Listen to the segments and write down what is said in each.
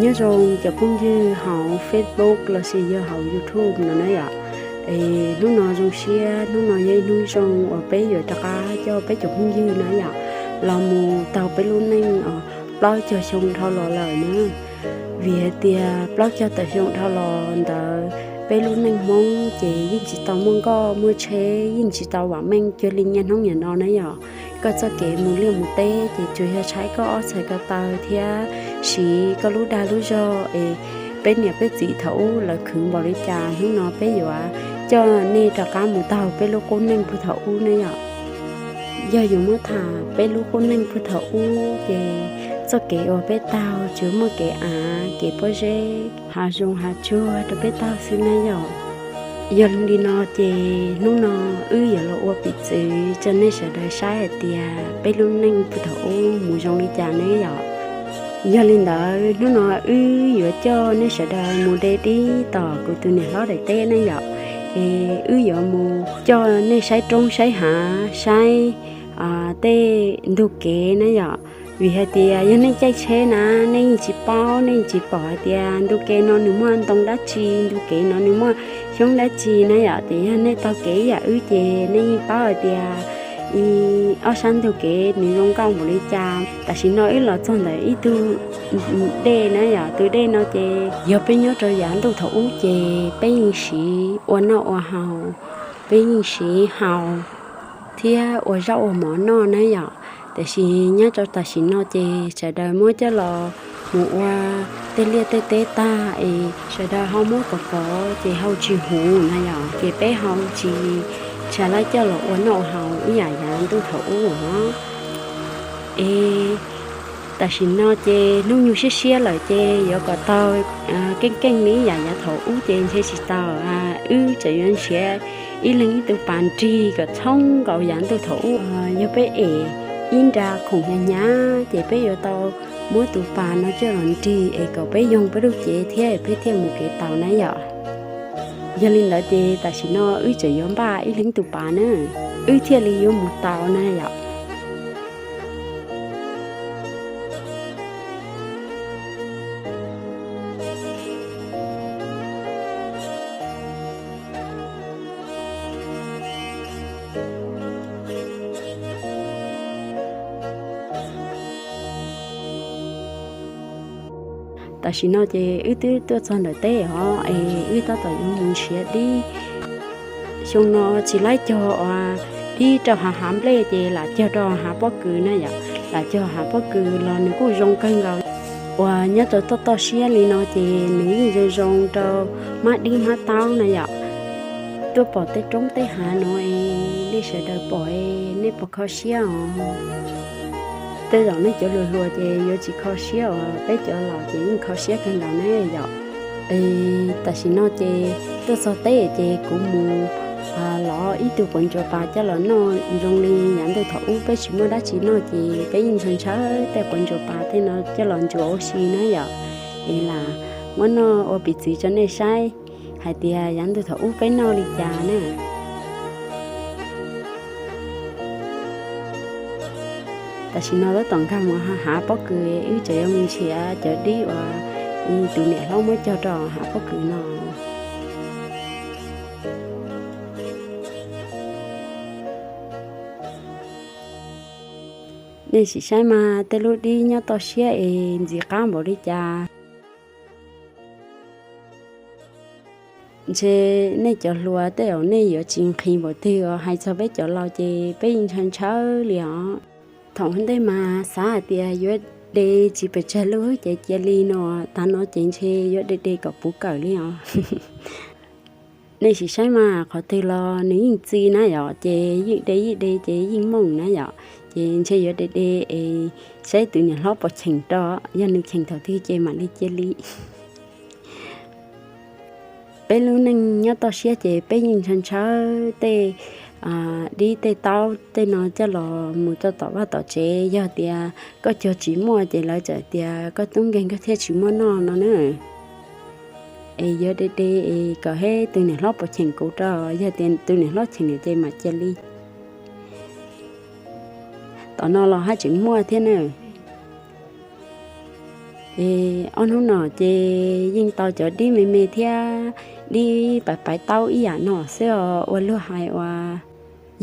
Nyob zoo cov phooj ywg hauv Facebook los sis yog hauv YouTube no na yom. Es hnub no zoo siab, hnub no yog ib hnub zoo uas peb yuav rov qab coj peb cov phooj ywg na yom, los mus taug peb lub neej os, plaub caug xyoo dhau los lawm na. Vim hais tias plaub caug tawm xyoo dhau los ntawd peb lub neej Hmoob ces yeej tsis tau muaj nkoj muaj tsheb, yeej tsis tau vam meej cuag li niaj hnub niam no na yom. Koj txoj kev mus liaj mus teb ces tsuas yog tshaib koj ob txhais ko taw thiab siv koj lub dag lub zog es peb niam peb txiv thaum ub lawv khwv npaum li cas, hnub no peb yuav coj nej rov qab mus taug peb lub qub neej puag thaum ub na yom. Yog yuav muab tham peb lub qub neej puag thaum ub ces txoj kev uas peb taug tsuas muaj kev av, kev pob zeb, hav zoov hav tsuag rau peb taug xwb na yom. Yog li no ces hnub no wb yuav los ua piv txwv rau nej sawv daws saib hais tias peb lub neej puag thaum ub mus zoo li cas ne yom. Yog li ntawd hnub no wb yuav coj nej sawv daws mus de dib tom kuv tus niam hlob daim teb ne yom. Es wb yuav mus coj nej saib roob saib hav saib tej ntug kev na yom. Vim hais tias yog nej caij tsheb na, nej yeej tsis paub, nej yeej tsis pom hais tias ntug kev no nws muaj ntoo dab tsi, ntug kev no nws muaj xyoob dab tsi na yom. Ces yog nej taug kev ib yam wb ces nej yeej paub hais tias ib ob sab ntug kev nws zoo nkauj npaum li cas. Tam sim no wb los txog ntawm ib tug dej na yom, tus dej no ces yog peb nyob rau yav ntuj thaum ub ces peb yeej siv ua noj ua haus, peb yeej siv haus thiab ua zaub ua mov noj na yom. Tiam sis nyob rau tam sim no ces sawv daws muab coj los mus ua tej liaj tej teb tag es sawv daws ho muab kov kov ces hau tsis huv na yom, ces peb hau tsis tshua laib coj los ua noj ua haus ib yam yav ntuj thaum ub os. Es tam sim no ces hnub nyoog siab siab lawm ces yuav kom tau keej keej li ib yam yav thaum ub ces ntshe tsis tau, wb tseem yuav nrhiav ib leeg ib tug pas nrig kom txhob nkaus yav ntuj thaum ub. Yog peb ev ib nra khoom hnyav hnyav ces peb yuav tau muab tus pas no coj los nrig es kom peb yoog peb lub cev thiab peb thiaj mus kev tau na yom. Yog li ntawd ces tam sim no wb tseem yuav npaj ib leeg tus pas na, wb thiaj li yuav mus tau na yom. Tam sim no ces wb twb tuaj txog ntawm teb os, es wb tab tom yuav mus nrhiav dib. Xyoo no tsis laib cog uas dib rau hav hav nplej ces lam cog rau hav pob kws na yom. Lam cog hav pob kws los nws kuj zoo kawg nkaus. Uas nyob rau toj toj siab li no ces nws yeej zoo zoo rau hmab dib hmab taub na yom. Tuaj pom tej roob tej hav no es nej sawv daws pom es nej puas kho siab os? Tej zaum nej cov hluas hluas ces yuav tsis kho siab os, peb cov laus ces yeej kho siab kawg nkaus ne yom. Es tam sim no ces tuaj txog teb ces kuv mus lov ib tug quav ntsuas pas coj los noj. Zoo li yav ntuj thaum ub peb tsis muaj dab tsi noj ces peb yeej ntshaw ntshaw tej quav ntsuas pas tej no coj los ntsuas ua si na yom. Es lam muab noj ua piv txwv rau nej saib hais tias yav ntuj thaum ub peb noj li cas na. Tam sim no tab tom nkag mus hav pob kws, wb tseem yuav mus nrhiav cov dib uas tus niam hlob muab cog rau hav pob kws no. Nej sim saib mas tej lub dib nyob toj siab es ntxim qab npaum li cas. Ntshe nej cov hluas tej zaum nej yuav tsis nqhis npaum twg os, hais txog peb cov laus ces peb yeej ntshaw ntshaw li os. Thaum ntej mas xav hais tias yuav de tsis pes tsawg lub ces cia li no, tav no ces ntshe yuav de de kom puv kawm li os. Nej sim saib mas qhov twg los nws yeej txi na yom, ces yeej de yeej de ces yeej mooj na yom. Ces ntshe yuav de de es saib tus niam hlob puas cheem rau, yog nws cheem thaum twg ces mam li cia li. Peb lub neej nyob toj siab ces peb yeej ntshaw ntshaw tej dib tej taub tej no coj los mus rau tom vaj tom tsev. Yog tias koj cog tsis muaj ces lawv txawm tias koj tub nkeeg koj thiaj tsis muaj noj no na. Es yuav de de es kom seb tus niam hlob puas cheem kuv rau, yog tias tus niam hlob cheem ces mam cia li. Tom no los haj tseem muaj thiab na. Es ob hnub no ces yeej tau cov dib me me thiab dib paiv paiv taub ib yam no xwb os. Ua luag hais uas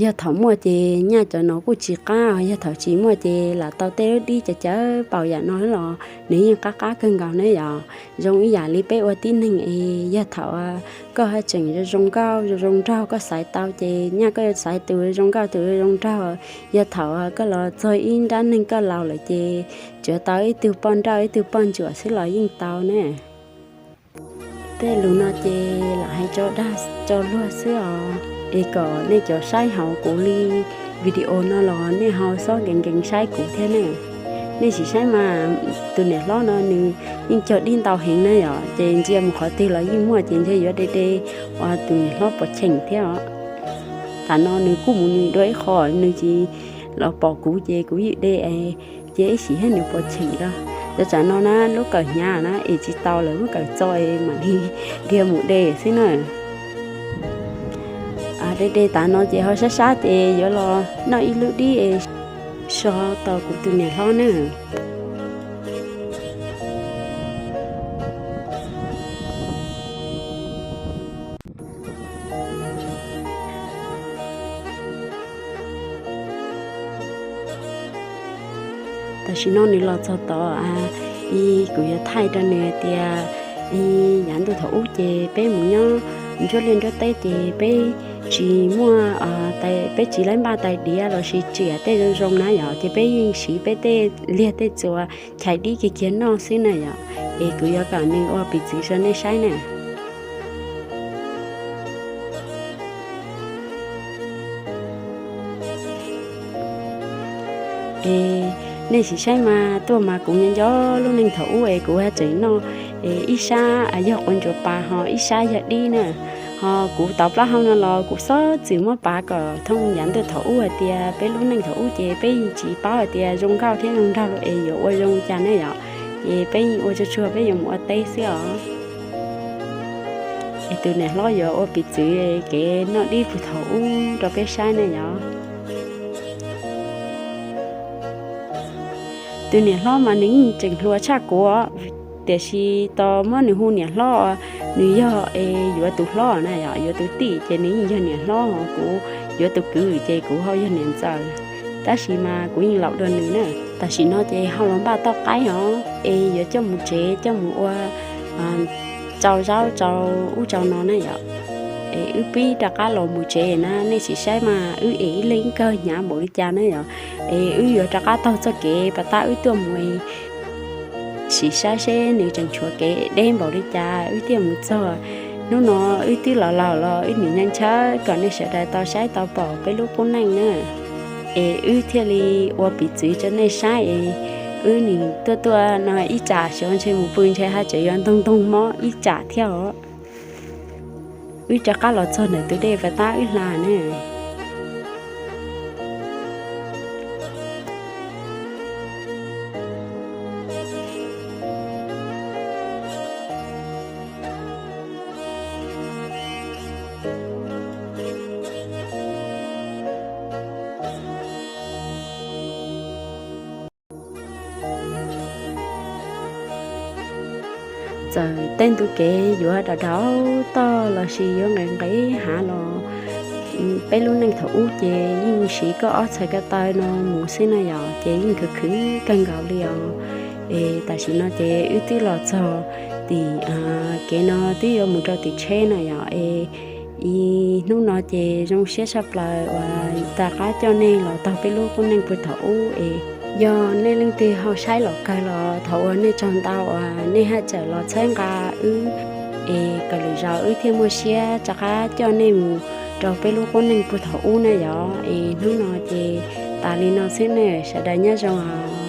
yog thaum muaj ces nyaj cov no kuj tsis qab, yog thaum tsis muaj ces lam tau tej lub dib cawv cawv paus yam no los nws yeej qab qab kawg nkaus ne yom. Zoo ib yam li peb ua tib neeg es yog thaum koj haj tseem zoo zoo nkauj zoo zoo nraug koj xaiv tau ces nyaj koj xaiv tus zoo nkauj tus zoo nraug. Yog thaum koj los txog ib nrab neeg koj laus lawm ces tsuas tau ib tug poj nrauj ib tug poj ntsuam xwb los yeej tau ne. Tej lus no ces lam hais tso dag tso luag xwb os, es kom nej cov saib hauv kuv li video no los nej ho xob nkees nkees saib kuv thiab ne. Nej sim saib mas, tus niam hlob no nws yeej cog dib ntau heev na yom, ces ntsia mus qhov twg los yeej muaj, ces ntshe yuav de de ua tus niam hlob pov cheem thiab os. Tam no nws kuj mus nws dua ib qho, nws tsis los pom kuv ces kuv yeej de cia ib sim thiab nws pov cheem rau. Cov tsam no na lub kawm hnyav na es tsis tau lawm, muab kawm txo es mam li dhia mus de xwb na. De de tas no ces ho sab sab ces yuav los noj ib lub dib es so tau kuv tus niam hlob na. Tam sim no nws los txog tod, kuv yuav thaij rau nws tias yav ntuj thaum ub ces peb mus nyob nruab liaj nruab teb ces peb tsis muaj, peb tsis laib npaj tais diav los sis tsiam tej zoo zoo na yom, ces peb yeej siv peb tej liag tej txuas chais dib kiag kiag noj xwb na yom. Es kuv yuav kom nws ua piv txwv rau nej saib na. Es nej sim saib mas, tuaj mas kuv nco nco lub neej thaum ub es kuv haj tseem noj, es ib sab yog quav ntsuas pas ho ib sab yog dib na. Ho kuv tau plaub hau no los kuv xob txwm muab pav kom thooj yav ntuj thaum ub hais tias peb lub neej thaum ub ces peb yeej tsis paub hais tias zoo nkauj thiab zoo nraug los es yuav ua zoo cas ne yom. Ces peb yeej ua tsuag tsuag peb yuav mus ua teb xwb os. Es tus niam hlob yuav ua piv txwv kev noj dib puag thaum ub rau peb saib ne yom. Tus niam hlob mas nws yeej tseem hluas tshaj kuv, tiam sis tos muab nws hu niam hlob, nws yog es yuav tus hlob na yom, yuav tus tij ces nws yeej yog niam hlob, ho kuv yuav tus kwv ces kuv ho yog niam ntxawm. Tab sis mas kuv yeej laus dua nws na. Tam sim no ces ho los npaj toj qaib os, es yuav coj mus tsev coj mus ua tsau zaub tsau ub tsau no na yom. Es wb pib rov qab los mus tsev na, nej sim saib mas wb es ib leeg ib kawg hnyav npaum li cas na yom. Es wb yuav rov qab taug txoj kev pas tab wb tuaj mus, sim saib seb nws tseem tshuav kev deb npaum li cas wb thiaj mus txog. Hnub no wb twb los laus los wb nim ntshaw kom nej sawv daws tau saib tau pom peb lub qub neej na. Es wb thiaj li ua piv txwv rau nej saib es wb nim tuaj tuaj no ib tsam xyov ntshe mus pw ntshe haj tseem yuav ntoog ntoog mob ib tsam thiab os. Wb rov qab los txog ntawm tus dej pas tab wb hla na. Txawm tej ntu kev yuav dav dav toj los sis yuav nqes nqes hav los, peb lub neej thaum ub ces yeej siv koj ob txhais ko taw no mus xwb na yom, ces yeej khwv khwv kawg nkaus li os. Es tam sim no ces wb twb los txog tim kev no twb yuav mus rau tim tsheb na yom. Es hnub no ces zoo siab tshaj plaws uas rov qab coj nej los taug peb lub qub neej puag thaum ub. Es yog nej leej twg ho saib los kawg los thov ua nej tsaug ntau uas nej haj tseem los txhawb nqa wb, es kom lwm zaus wb thiaj muaj siab rov qab coj nej mus rau peb lub qub neej puag thaum ub na yom. Es hnub no ces tas li no xwb ne, sawv daws nyob zoo os.